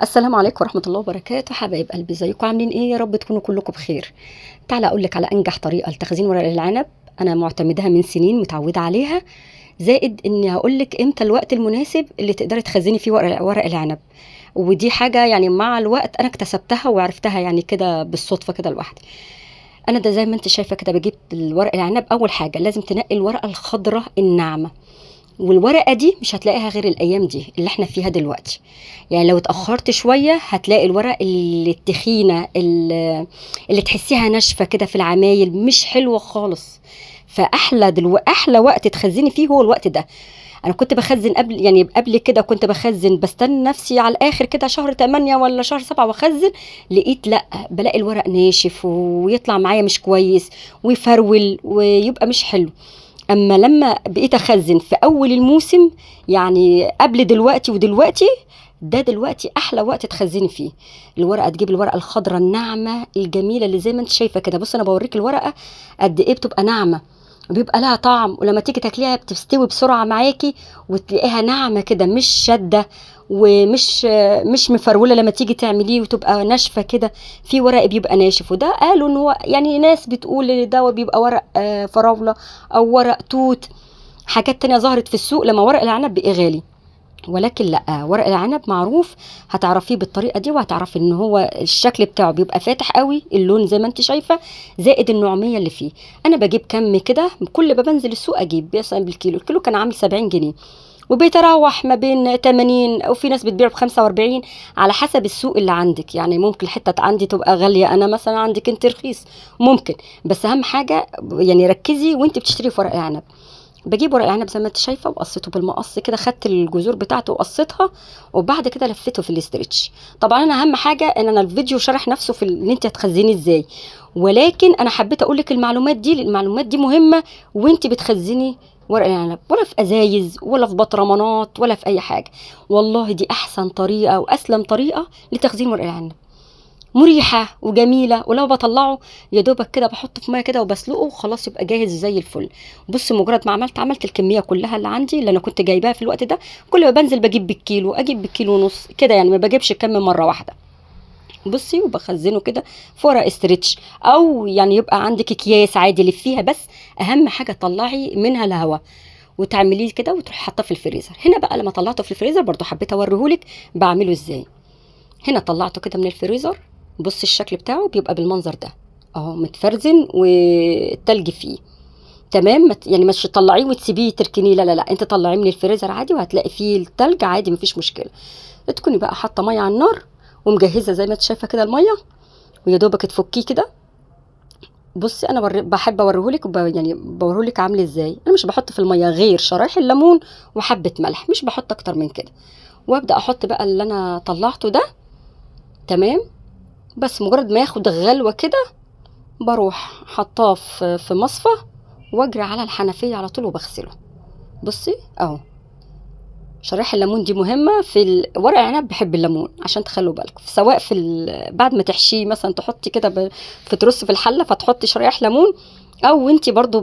السلام عليكم ورحمة الله وبركاته. حبايب قلبي، ازيكم؟ عاملين ايه؟ يا رب تكونوا كلكم بخير. تعالى اقول لك على انجح طريقة لتخزين ورق العنب، انا معتمداها من سنين، متعودة عليها. زائد اني هقول لك امتى الوقت المناسب اللي تقدري تخزني فيه ورق العنب، ودي حاجة يعني مع الوقت انا اكتسبتها وعرفتها يعني كده بالصدفة كده لوحدي. انا ده زي ما انت شايفة كده بجيب الورق العنب. اول حاجة لازم تنقي الورقة الخضراء الناعمة، والورقة دي مش هتلاقيها غير الأيام دي اللي احنا فيها دلوقتي. يعني لو اتأخرت شوية هتلاقي الورق اللي التخينة اللي تحسيها ناشفة كده في العمايل، مش حلوة خالص. فأحلى أحلى وقت تخزني فيه هو الوقت ده. أنا كنت بخزن قبل، يعني قبل كده كنت بخزن، بستنى نفسي على الآخر كده شهر 8 ولا شهر 7 وأخزن، لقيت لأ، بلاقي الورق ناشف ويطلع معايا مش كويس ويفرول ويبقى مش حلو. اما لما بقيت اخزن في اول الموسم، يعني قبل دلوقتي ودلوقتي، ده دلوقتي احلى وقت تخزني فيه الورقة. تجيب الورقة الخضراء الناعمة الجميلة اللي زي ما انت شايفه كده. بص انا بوريك الورقة قد ايه بتبقى ناعمة وبيبقى لها طعم، ولما تيجي تاكليها بتستوي بسرعة معاكي وتلاقيها ناعمة كده، مش شاده ومش مش مفروله لما تيجي تعمليه وتبقى ناشفة كده. في ورق بيبقى ناشف، وده قالوا ان هو يعني ناس بتقول ان ده بيبقى ورق فراوله او ورق توت، حاجات تانية ظهرت في السوق لما ورق العنب بقى غالي. ولكن لا، ورق العنب معروف، هتعرفيه بالطريقة دي، وهتعرفي ان هو الشكل بتاعه بيبقى فاتح قوي اللون زي ما انت شايفه، زائد النعوميه اللي فيه. انا بجيب كم كده، كل ما بنزل السوق اجيب مثلا بالكيلو، الكيلو كان عامل 70 جنيه وبيتراوح ما بين 80، وفي ناس بتبيعه ب 45 على حسب السوق اللي عندك. يعني ممكن الحتة عندي تبقى غالية، انا مثلا عندك انت رخيص ممكن، بس اهم حاجة يعني ركزي وانت بتشتري في ورق العنب. بجيب ورق العنب زي ما انت شايفه وقصيته بالمقص كده، خدت الجذور بتاعته وقصيتها، وبعد كده لفيته في ال stretch. طبعا انا اهم حاجة ان انا الفيديو شرح نفسه في ان انت هتخزنيه ازاي، ولكن انا حبيت اقول لك المعلومات دي، لان المعلومات دي مهمة وانت بتخزني ورق العنب، ولا في ازايز ولا في بطرمانات ولا في اي حاجة. والله دي احسن طريقه واسلم طريقه لتخزين ورق العنب، مريحه وجميلة. ولو بطلعه يا دوبك كده بحطه في مية كده وبسلقه وخلاص يبقى جاهز زي الفل. بصي مجرد ما عملت الكمية كلها اللي عندي اللي انا كنت جايباها في الوقت ده، كل ما بنزل بجيب بالكيلو، اجيب بالكيلو ونص كده، يعني ما بجيبش الكم مرة واحدة. بصي وبخزنه كده في ورق stretch، او يعني يبقى عندك اكياس عادي لفيها، بس اهم حاجة طلعي منها الهواء وتعمليه كده وتروحي حاطاه في الفريزر. هنا بقى لما طلعته في الفريزر برضو حبيت اوريهولك بعمله ازاي. هنا طلعته كده من الفريزر، بصي الشكل بتاعه بيبقى بالمنظر ده اهو، متفرزن والتلج فيه تمام. يعني مش تطلعيه وتسيبيه تركنيه، لا لا لا، انت طلعيه من الفريزر عادي وهتلاقي فيه التلج عادي مفيش مشكلة. تكوني بقى حاطه مية على النار ومجهزه زي ما انت شايفه كده المية، ويا دوبك تفكيه كده. بصي انا بحب اوريهولك يعني بوريهولك عامل ازاي. انا مش بحط في المية غير شرايح الليمون وحبه ملح، مش بحط اكتر من كده. وابدا احط بقى اللي انا طلعته ده تمام. بس مجرد ما ياخد غلوه كده بروح حطاه في مصفى واجري على الحنفية على طول وبغسله. بصي اهو شرايح الليمون دي مهمة في ورق العنب، بحب الليمون عشان تخلوا بالكم، سواء في بعد ما تحشيه مثلا تحطي كده في ترص في الحلة فتحطي شرايح ليمون، او انت برضو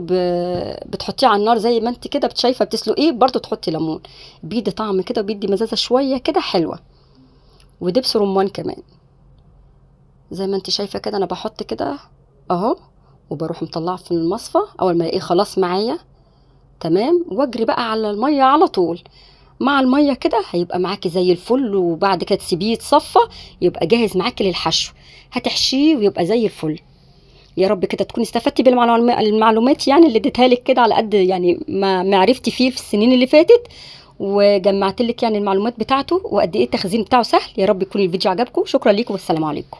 بتحطيه على النار زي ما انت كده بتشايفه بتسلقيه برضو تحطي ليمون، بيدي طعم كده وبيدي مزازه شوية كده حلوة. ودبس رمان كمان زي ما انت شايفه كده، انا بحط كده اهو وبروح مطلعه في المصفى اول ما الاقيه خلاص معايا تمام، واجري بقى على المية على طول. مع المية كده هيبقى معاكي زي الفل، وبعد كده تسيبيه يتصفى يبقى جاهز معاكي للحشو، هتحشيه ويبقى زي الفل. يا رب كده تكوني استفدتي بالمعلومات يعني اللي اديتها لك كده على قد يعني ما معرفتي فيه في السنين اللي فاتت، وجمعت لك يعني المعلومات بتاعته وقد ايه التخزين بتاعه سهل. يا رب يكون الفيديو عجبكم. شكرا ليكم والسلام عليكم.